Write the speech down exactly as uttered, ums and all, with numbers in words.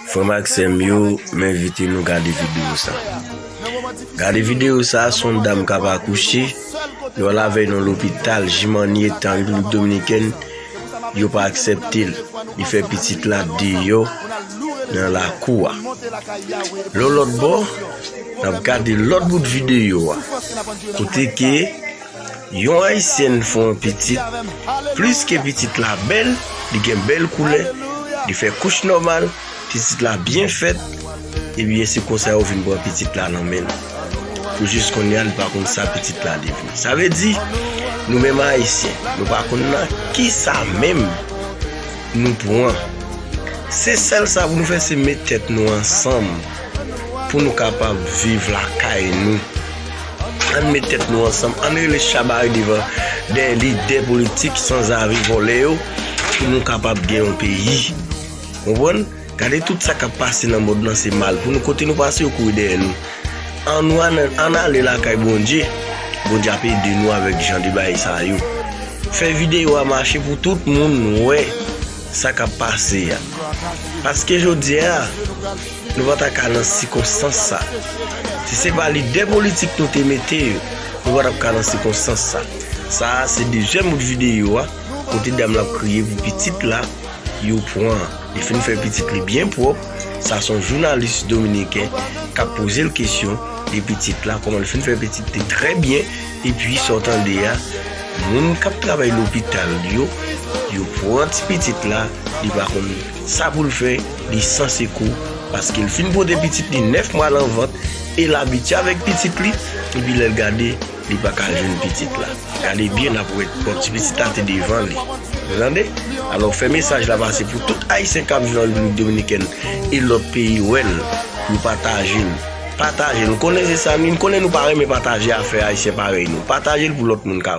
Frè m ak sè m yo, m envite nou gade videyo sa. Gade videyo sa, se yon dam k ap akouche. Yo al avè l nan lopital Jimani Etan, Repiblik Dominikèn. Yo pa aksepte l. Li fè pitit la deyò nan lakou a. Lò lòt bò, n ap gade lòt bout videyo a. Kote ke yon ayisyèn fè yon pitit, plis ke pitit la bèl, li gen bèl koulè, li fè kouch nòmal, pitit la byen fèt, ebyen se konsa yo vin pran pitit la nan men l. Pou jis kounye a, li pa konn sa pitit la devni. Sa vle di, nou menm ayisyen, nou pa konn nan kisa menm nou pran. Se sèl sa pou nou fè, se met tèt nou ansanm pou nou kapab viv lakay nou. Ann met tèt nou ansanm, ann rele chabare devan dèyè lidè politik sanzave vòlè yo pou nou kapab gen yon peyi. Konprann? Gade tout sa k ap pase nan mond lan, se mal pou nou. Kote nou pase, yo kouri dèyè nou. Ann nou ann, ann ale lakay Bondye. Bondye ap ede nou avèk jan de bagay sa yo. Fè videyo a mache pou tout moun wè sa k ap pase a. Paske jodi a, nou pa ta ka nan sikonstans sa. Si se pa lidè politik nou te mete yo, nou pa t ap ka nan sikonstans sa. Sa a se dezyèm bout videyo a, kote dam la ap kriye pou pitit la yo pran. Li fin fè pitit li byen pwòp. Sa se yon jounalis dominiken k ap poze l kesyon de pitit la, kòman l fin fè pitit li trè byen. Epi sa w tande a, moun k ap travay lopital yo, yo pran ti pitit la, li pa konn sa pou l fè, li san sekou, paske l fin pote pitit li nèf mwa nan vant, e l abitye avèk pitit li, epi lè l gade, li pa ka jwenn pitit la. Gade byen, n ap wè, bon, ti pitit la te devan li. Ou tande? Alò, fè mesaj la pase pou tout ayisyen k ap viv an Repiblik Dominikèn e lòt peyi wè l, pou yo pataje l. Pataje l. M konnen se sa, m konnen nou pa renmen pataje afè ayisyen parèy nou. Pataje l pou lòt moun ka wè.